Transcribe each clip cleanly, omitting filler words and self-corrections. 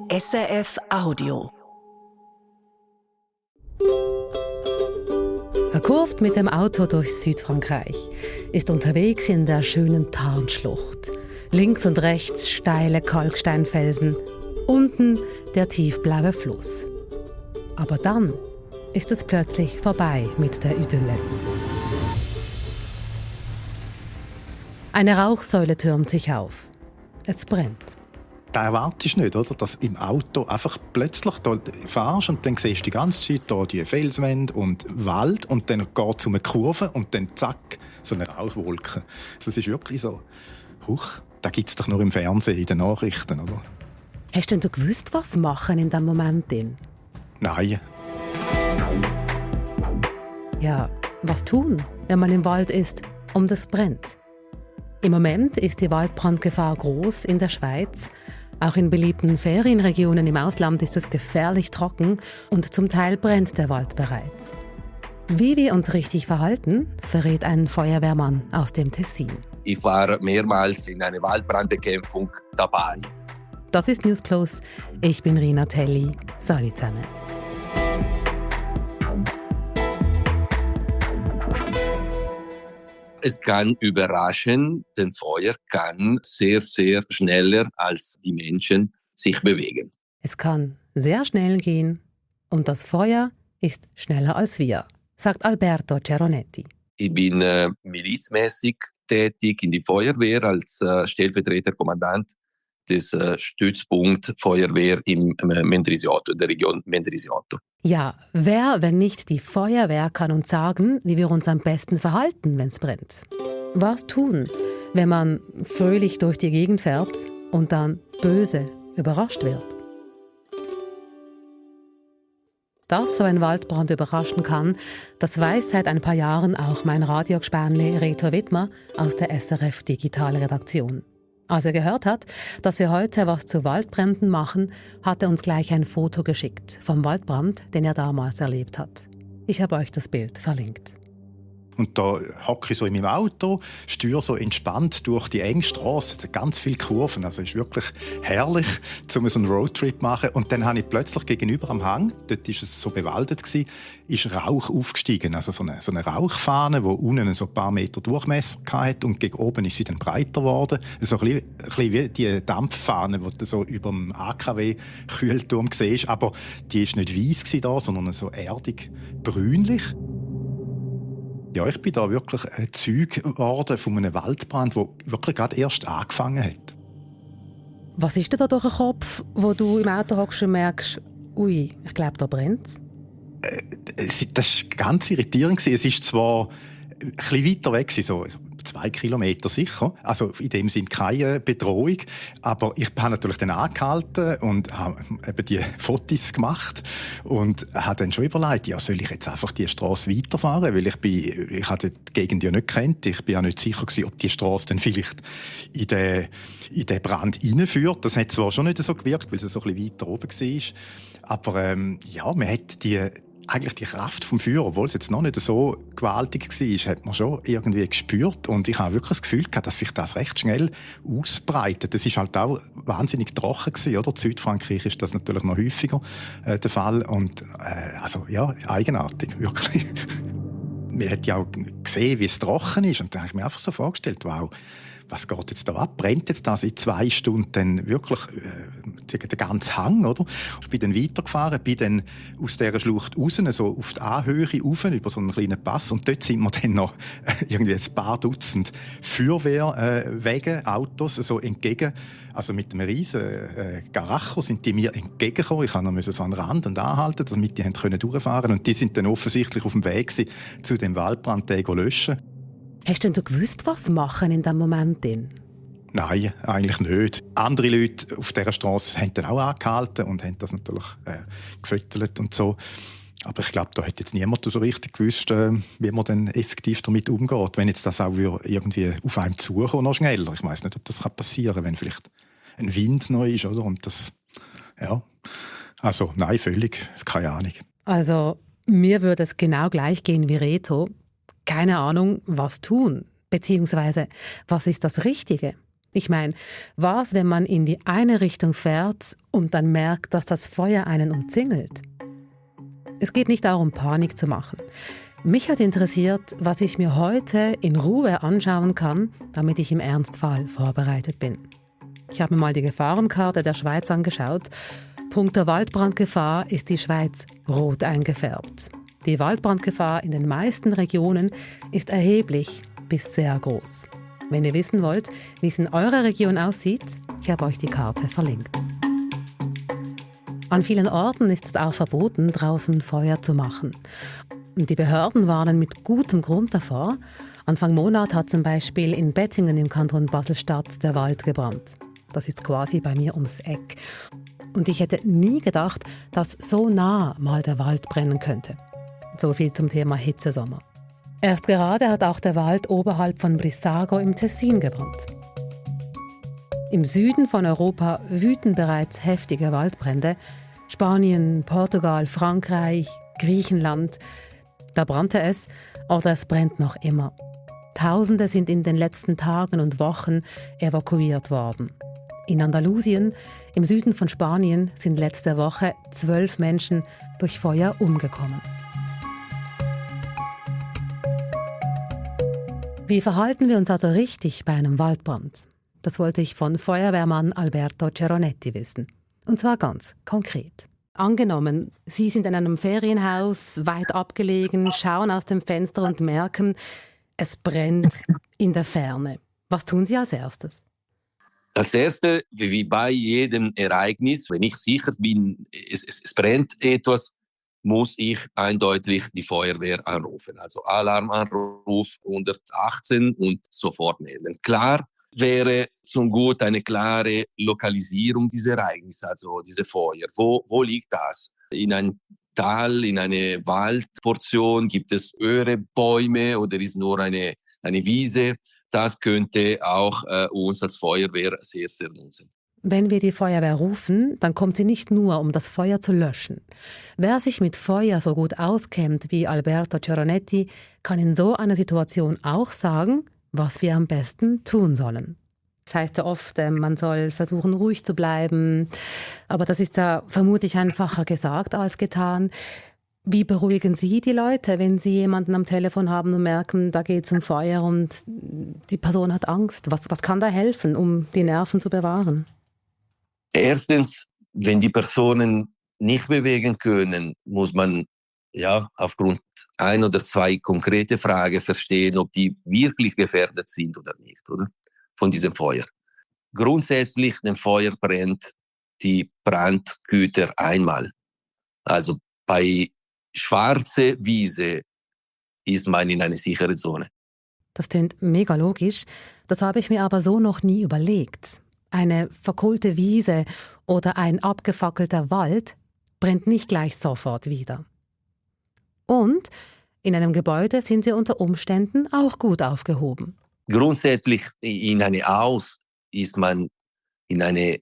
SRF Audio. Er kurvt mit dem Auto durch Südfrankreich, ist unterwegs in der schönen Tarnschlucht. Links und rechts steile Kalksteinfelsen, unten der tiefblaue Fluss. Aber dann ist es plötzlich vorbei mit der Idylle. Eine Rauchsäule türmt sich auf. Es brennt. Da erwartest du nicht, oder? Dass im Auto einfach plötzlich da fährst und dann siehst du die ganze Zeit da die Felswände und Wald und dann geht es um eine Kurve und dann zack, so eine Rauchwolke. Also es ist wirklich so, da gibt es doch nur im Fernsehen, in den Nachrichten, oder? Hast denn du gewusst, was machen in diesem Moment? Nein. Ja, was tun, wenn man im Wald ist und es brennt? Im Moment ist die Waldbrandgefahr groß in der Schweiz. Auch in beliebten Ferienregionen im Ausland ist es gefährlich trocken und zum Teil brennt der Wald bereits. Wie wir uns richtig verhalten, verrät ein Feuerwehrmann aus dem Tessin. Ich war mehrmals in einer Waldbrandbekämpfung dabei. Das ist News Plus. Ich bin Rina Telli. Salut zusammen. Es kann überraschen, denn Feuer kann sehr, sehr schneller als die Menschen sich bewegen. Es kann sehr schnell gehen und das Feuer ist schneller als wir, sagt Alberto Ceronetti. Ich bin milizmäßig tätig in der Feuerwehr als Stellvertreterkommandant des Stützpunkt Feuerwehr im Mendrisiotto, der Region Mendrisiotto. Ja, wer, wenn nicht die Feuerwehr, kann uns sagen, wie wir uns am besten verhalten, wenn es brennt. Was tun, wenn man fröhlich durch die Gegend fährt und dann böse überrascht wird? Dass so ein Waldbrand überraschen kann, das weiß seit ein paar Jahren auch mein Radiogespanle Reto Wittmer aus der SRF Digitalredaktion. Als er gehört hat, dass wir heute was zu Waldbränden machen, hat er uns gleich ein Foto geschickt vom Waldbrand, den er damals erlebt hat. Ich habe euch das Bild verlinkt. Und da hocke ich so in meinem Auto, steuere so entspannt durch die enge Strasse. Es hat ganz viele Kurven. Also es ist wirklich herrlich, um so einen Roadtrip zu machen. Und dann habe ich plötzlich gegenüber am Hang, dort war es so bewaldet, ist Rauch aufgestiegen. Also so eine Rauchfahne, die unten so ein paar Meter Durchmesser hatte. Und gegen oben ist sie dann breiter geworden. So ein bisschen wie die Dampffahne, die du so über dem AKW-Kühlturm siehst. Aber die war nicht weiss da, sondern so erdig brünlich. Ja, ich bin da wirklich Zeuge geworden von einem Waldbrand, der wirklich gerade erst angefangen hat. Was ist denn da durch den Kopf, wo du im Auto hockst und merkst, ui, ich glaube, da brennt's? Das war ganz irritierend. Es war zwar ein bisschen weiter weg, so 2 Kilometer sicher. Also in dem Sinne keine Bedrohung. Aber ich habe natürlich dann angehalten und habe eben die Fotos gemacht und habe dann schon überlegt, ja, soll ich jetzt einfach die Straße weiterfahren? Weil ich hatte die Gegend ja nicht gekannt. Ich bin ja nicht sicher gewesen, ob die Straße dann vielleicht in den Brand hineinführt. Das hat zwar schon nicht so gewirkt, weil es so ein bisschen weiter oben war. Aber ja, man hat eigentlich die Kraft vom Feuer, obwohl es jetzt noch nicht so gewaltig war, hat man schon irgendwie gespürt. Und ich habe wirklich das Gefühl gehabt, dass sich das recht schnell ausbreitet. Es war halt auch wahnsinnig trocken gewesen, oder? In Südfrankreich ist das natürlich noch häufiger der Fall. Und also ja, eigenartig, wirklich. Man hat ja auch gesehen, wie es trocken ist. Und dann habe ich mir einfach so vorgestellt, wow, was geht jetzt da ab? Brennt jetzt das in 2 Stunden dann wirklich der ganze Hang, oder? Ich bin dann weitergefahren, bin dann aus dieser Schlucht raus, so auf die Anhöhe rauf, über so einen kleinen Pass. Und dort sind mir dann noch irgendwie ein paar Dutzend Feuerwehrwege, Autos, so entgegen. Also mit einem riesen Garacho sind die mir entgegengekommen. Ich musste noch so an den Rand und anhalten, damit die durchfahren können. Und die sind dann offensichtlich auf dem Weg zu dem Waldbrand löschen. Hast denn du gewusst, was machen in diesem Moment? Nein, eigentlich nicht. Andere Leute auf dieser Straße haben dann auch angehalten und haben das natürlich gefüttert und so. Aber ich glaube, da hat jetzt niemand so richtig gewusst, wie man dann effektiv damit umgeht. Wenn jetzt das auch irgendwie auf einem zukommt, noch schneller. Ich weiss nicht, ob das passieren kann, wenn vielleicht ein Wind neu ist, oder? Und das, ja. Also, nein, völlig, keine Ahnung. Also, mir würde es genau gleich gehen wie Reto. Keine Ahnung, was tun. Beziehungsweise, was ist das Richtige? Ich meine, was, wenn man in die eine Richtung fährt und dann merkt, dass das Feuer einen umzingelt? Es geht nicht darum, Panik zu machen. Mich hat interessiert, was ich mir heute in Ruhe anschauen kann, damit ich im Ernstfall vorbereitet bin. Ich habe mir mal die Gefahrenkarte der Schweiz angeschaut. Punkto Waldbrandgefahr ist die Schweiz rot eingefärbt. Die Waldbrandgefahr in den meisten Regionen ist erheblich bis sehr groß. Wenn ihr wissen wollt, wie es in eurer Region aussieht, ich habe euch die Karte verlinkt. An vielen Orten ist es auch verboten, draußen Feuer zu machen. Und die Behörden warnen mit gutem Grund davor. Anfang Monat hat zum Beispiel in Bettingen im Kanton Basel-Stadt der Wald gebrannt. Das ist quasi bei mir ums Eck. Und ich hätte nie gedacht, dass so nah mal der Wald brennen könnte. So viel zum Thema Hitzesommer. Erst gerade hat auch der Wald oberhalb von Brissago im Tessin gebrannt. Im Süden von Europa wüten bereits heftige Waldbrände. Spanien, Portugal, Frankreich, Griechenland. Da brannte es oder es brennt noch immer. Tausende sind in den letzten Tagen und Wochen evakuiert worden. In Andalusien, im Süden von Spanien, sind letzte Woche 12 Menschen durch Feuer umgekommen. Wie verhalten wir uns also richtig bei einem Waldbrand? Das wollte ich von Feuerwehrmann Alberto Ceronetti wissen. Und zwar ganz konkret. Angenommen, Sie sind in einem Ferienhaus, weit abgelegen, schauen aus dem Fenster und merken, es brennt in der Ferne. Was tun Sie als erstes? Als erstes, wie bei jedem Ereignis, wenn ich sicher bin, es brennt etwas, muss ich eindeutig die Feuerwehr anrufen. Also Alarmanruf 118 und sofort melden. Klar wäre zum Gut eine klare Lokalisierung dieses Ereignisses, also diese Feuer. Wo liegt das? In einem Tal, in einer Waldportion, gibt es höhere Bäume oder ist nur eine Wiese? Das könnte auch uns als Feuerwehr sehr, sehr nutzen. Wenn wir die Feuerwehr rufen, dann kommt sie nicht nur, um das Feuer zu löschen. Wer sich mit Feuer so gut auskennt wie Alberto Ceronetti, kann in so einer Situation auch sagen, was wir am besten tun sollen. Das heißt ja oft, man soll versuchen, ruhig zu bleiben. Aber das ist ja vermutlich einfacher gesagt als getan. Wie beruhigen Sie die Leute, wenn Sie jemanden am Telefon haben und merken, da geht es um Feuer und die Person hat Angst? Was kann da helfen, um die Nerven zu bewahren? Erstens, wenn die Personen nicht bewegen können, muss man aufgrund ein oder zwei konkrete Fragen verstehen, ob die wirklich gefährdet sind oder nicht, oder? Von diesem Feuer. Grundsätzlich, wenn Feuer brennt, die Brandgüter einmal. Also bei schwarze Wiese ist man in einer sicheren Zone. Das klingt mega logisch. Das habe ich mir aber so noch nie überlegt. Eine verkohlte Wiese oder ein abgefackelter Wald brennt nicht gleich sofort wieder. Und in einem Gebäude sind sie unter Umständen auch gut aufgehoben. Grundsätzlich in einem Haus ist man in eine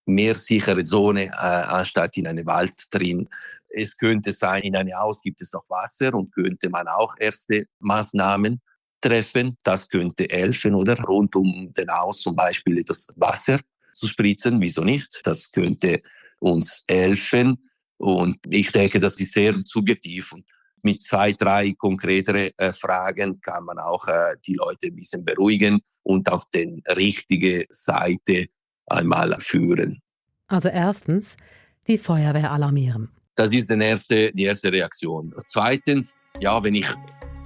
mehr sichere Zone anstatt in einem Wald drin. Es könnte sein, in einem Haus gibt es noch Wasser und könnte man auch erste Maßnahmen treffen. Das könnte helfen, oder? Rund um den Haus zum Beispiel etwas Wasser zu spritzen. Wieso nicht? Das könnte uns helfen. Und ich denke, das ist sehr subjektiv. Und mit 2, 3 konkretere Fragen kann man auch die Leute ein bisschen beruhigen und auf die richtige Seite einmal führen. Also erstens, die Feuerwehr alarmieren. Das ist die erste Reaktion. Zweitens, wenn ich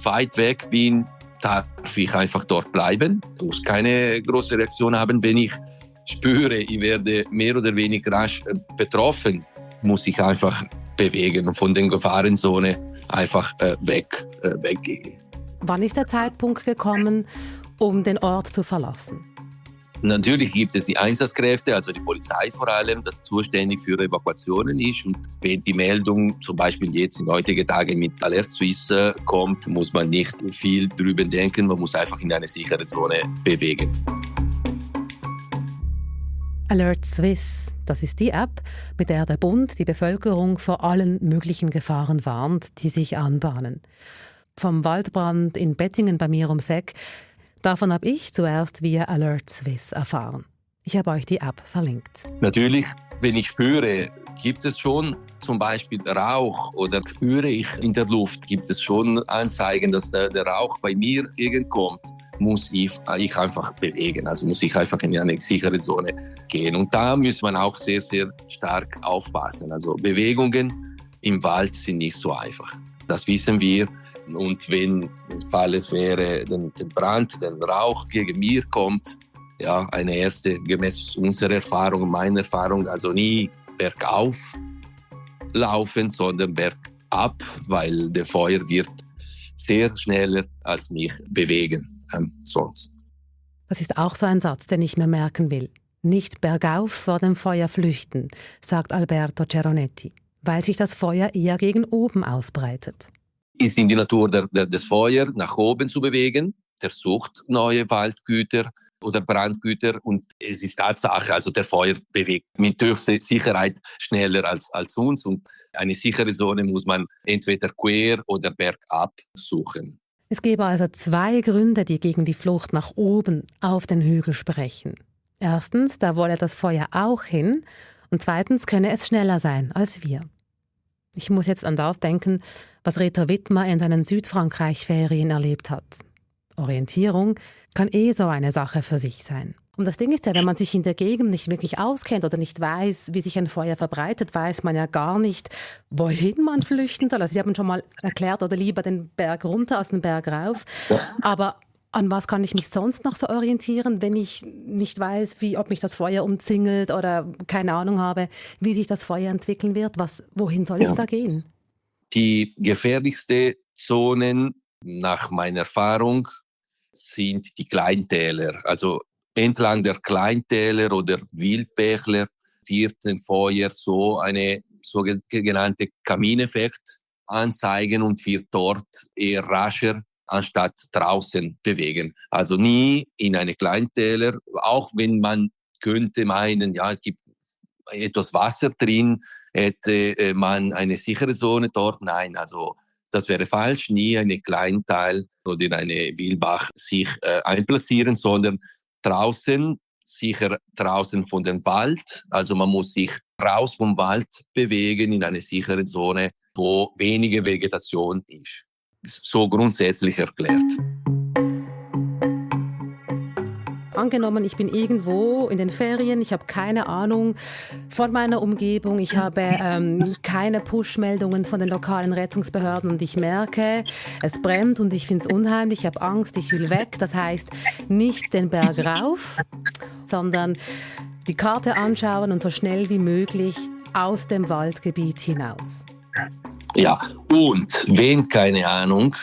weit weg bin, darf ich einfach dort bleiben. Ich muss keine große Reaktion haben. Wenn ich spüre, ich werde mehr oder weniger rasch betroffen, muss ich einfach bewegen und von der Gefahrenzone einfach weggehen. Wann ist der Zeitpunkt gekommen, um den Ort zu verlassen? Natürlich gibt es die Einsatzkräfte, also die Polizei vor allem, das zuständig für Evakuationen ist. Und wenn die Meldung zum Beispiel jetzt in heutigen Tagen mit Alert Suisse kommt, muss man nicht viel drüber denken, man muss einfach in eine sichere Zone bewegen. Alert Suisse, das ist die App, mit der der Bund die Bevölkerung vor allen möglichen Gefahren warnt, die sich anbahnen. Vom Waldbrand in Bettingen bei mir ums Eck Davon habe ich zuerst via Alert Swiss erfahren. Ich habe euch die App verlinkt. Natürlich, wenn ich spüre, gibt es schon zum Beispiel Rauch oder spüre ich in der Luft, gibt es schon Anzeigen, dass der Rauch bei mir entgegenkommt, muss ich einfach bewegen. Also muss ich einfach in eine sichere Zone gehen. Und da muss man auch sehr, sehr stark aufpassen. Also Bewegungen im Wald sind nicht so einfach. Das wissen wir. Und wenn der Fall es wäre, den Brand, den Rauch gegen mir kommt, ja, eine erste, gemäß unserer Erfahrung, meiner Erfahrung, also nie bergauf laufen, sondern bergab, weil der Feuer wird sehr schneller als mich bewegen sonst. Das ist auch so ein Satz, den ich mir merken will. Nicht bergauf vor dem Feuer flüchten, sagt Alberto Ceronetti, weil sich das Feuer eher gegen oben ausbreitet. Ist in die Natur des Feuers nach oben zu bewegen, der sucht neue Waldgüter oder Brandgüter und es ist Tatsache, also der Feuer bewegt mit Sicherheit schneller als uns und eine sichere Zone muss man entweder quer oder bergab suchen. Es gäbe also 2 Gründe, die gegen die Flucht nach oben auf den Hügel sprechen. Erstens, da wolle das Feuer auch hin und zweitens könne es schneller sein als wir. Ich muss jetzt an das denken, was Reto Wittmer in seinen Südfrankreich-Ferien erlebt hat. Orientierung kann so eine Sache für sich sein. Und das Ding ist ja, wenn man sich in der Gegend nicht wirklich auskennt oder nicht weiß, wie sich ein Feuer verbreitet, weiß man ja gar nicht, wohin man flüchten soll. Also Sie haben schon mal erklärt, oder lieber den Berg runter als den Berg rauf. Aber an was kann ich mich sonst noch so orientieren, wenn ich nicht weiß, ob mich das Feuer umzingelt oder keine Ahnung habe, wie sich das Feuer entwickeln wird? Wohin soll ich da gehen? Die gefährlichsten Zonen nach meiner Erfahrung sind die Kleintäler. Also entlang der Kleintäler oder Wildbächler wird ein Feuer so eine sogenannte Kamineffekt anzeigen und wird dort eher rascher anstatt draußen bewegen. Also nie in eine Kleintäler, auch wenn man könnte meinen, ja, es gibt etwas Wasser drin, hätte man eine sichere Zone dort. Nein, also das wäre falsch, nie eine Kleinteil oder in eine Wildbach sich einplatzieren, sondern draußen, sicher draußen von dem Wald. Also man muss sich raus vom Wald bewegen in eine sichere Zone, wo wenige Vegetation ist. So grundsätzlich erklärt. Angenommen, ich bin irgendwo in den Ferien, ich habe keine Ahnung von meiner Umgebung, ich habe keine Push-Meldungen von den lokalen Rettungsbehörden und ich merke, es brennt und ich finde es unheimlich, ich habe Angst, ich will weg. Das heißt, nicht den Berg rauf, sondern die Karte anschauen und so schnell wie möglich aus dem Waldgebiet hinaus. Ja, und wenn keine Ahnung,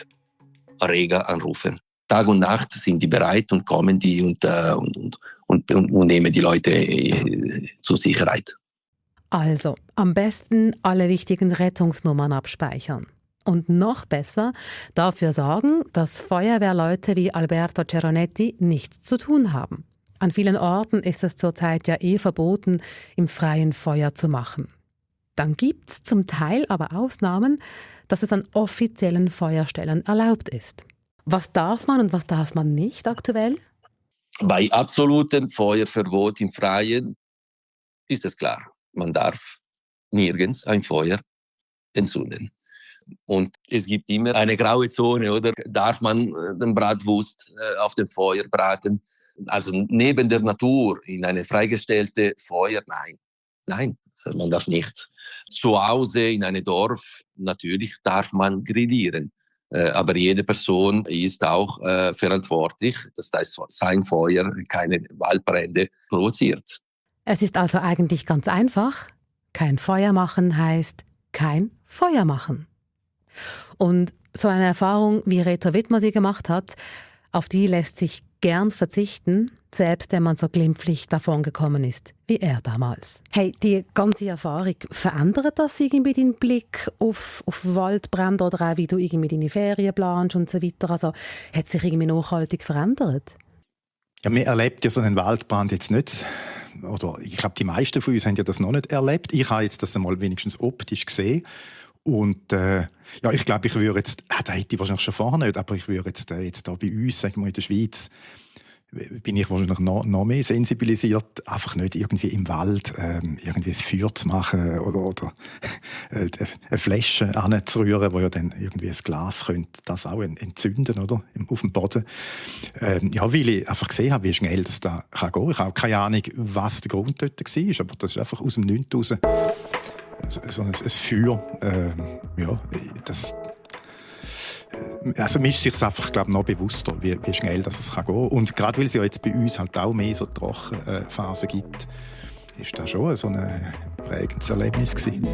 Rega anrufen. Tag und Nacht sind die bereit und kommen die und nehmen die Leute zur Sicherheit. Also, am besten alle wichtigen Rettungsnummern abspeichern. Und noch besser dafür sorgen, dass Feuerwehrleute wie Alberto Ceronetti nichts zu tun haben. An vielen Orten ist es zurzeit ja verboten, im freien Feuer zu machen. Dann gibt es zum Teil aber Ausnahmen, dass es an offiziellen Feuerstellen erlaubt ist. Was darf man und was darf man nicht aktuell? Bei absolutem Feuerverbot im Freien ist es klar, man darf nirgends ein Feuer entzünden. Und es gibt immer eine graue Zone, oder? Darf man den Bratwurst auf dem Feuer braten? Also neben der Natur in eine freigestellte Feuer, nein, man darf nicht. Zu Hause in einem Dorf, natürlich darf man grillieren. Aber jede Person ist auch verantwortlich, dass sein Feuer keine Waldbrände provoziert. Es ist also eigentlich ganz einfach. Kein Feuer machen heißt kein Feuer machen. Und so eine Erfahrung, wie Reto Wittmer sie gemacht hat, auf die lässt sich gern verzichten, selbst wenn man so glimpflich davon gekommen ist, wie er damals. Hey, die ganze Erfahrung, verändert das irgendwie deinen Blick auf Waldbrände oder auch wie du irgendwie deine Ferien planst und so weiter? Also hat sich irgendwie nachhaltig verändert? Ja, man erlebt ja so einen Waldbrand jetzt nicht. Oder ich glaube, die meisten von uns haben ja das noch nicht erlebt. Ich habe jetzt das einmal wenigstens optisch gesehen. Und ich glaube, ich würde jetzt, das hätte ich wahrscheinlich schon vorher nicht, aber ich würde jetzt da bei uns, sagen wir in der Schweiz, bin ich wahrscheinlich noch mehr sensibilisiert, einfach nicht irgendwie im Wald irgendwie ein Feuer zu machen oder eine Flasche anzurühren, wo ja dann irgendwie ein Glas könnte das auch entzünden, oder? Auf dem Boden. Weil ich einfach gesehen habe, wie schnell das da kann gehen. Ich habe keine Ahnung, was der Grund dort war, aber das ist einfach aus dem Nichts raus so ein Feuer. Also mir ist sich einfach, glaube ich, noch bewusster, wie schnell das kann gehen. Und gerade weil es ja jetzt bei uns halt auch mehr so Trockenphasen gibt, ist das schon so ein prägendes Erlebnis gewesen.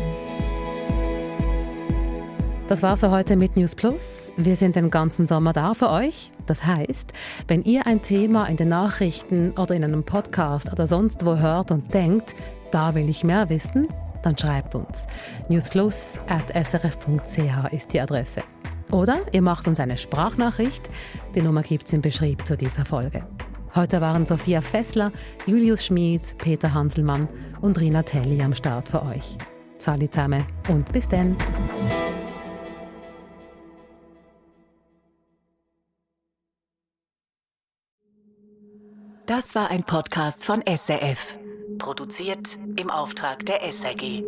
Das war so heute mit News Plus. Wir sind den ganzen Sommer da für euch. Das heißt, wenn ihr ein Thema in den Nachrichten oder in einem Podcast oder sonst wo hört und denkt, da will ich mehr wissen, dann schreibt uns. newsplus@srf.ch ist die Adresse. Oder ihr macht uns eine Sprachnachricht. Die Nummer gibt es im Beschrieb zu dieser Folge. Heute waren Sophia Fessler, Julius Schmid, Peter Hanselmann und Rina Telli am Start für euch. Zali zusammen und bis dann. Das war ein Podcast von SRF. Produziert im Auftrag der SRG.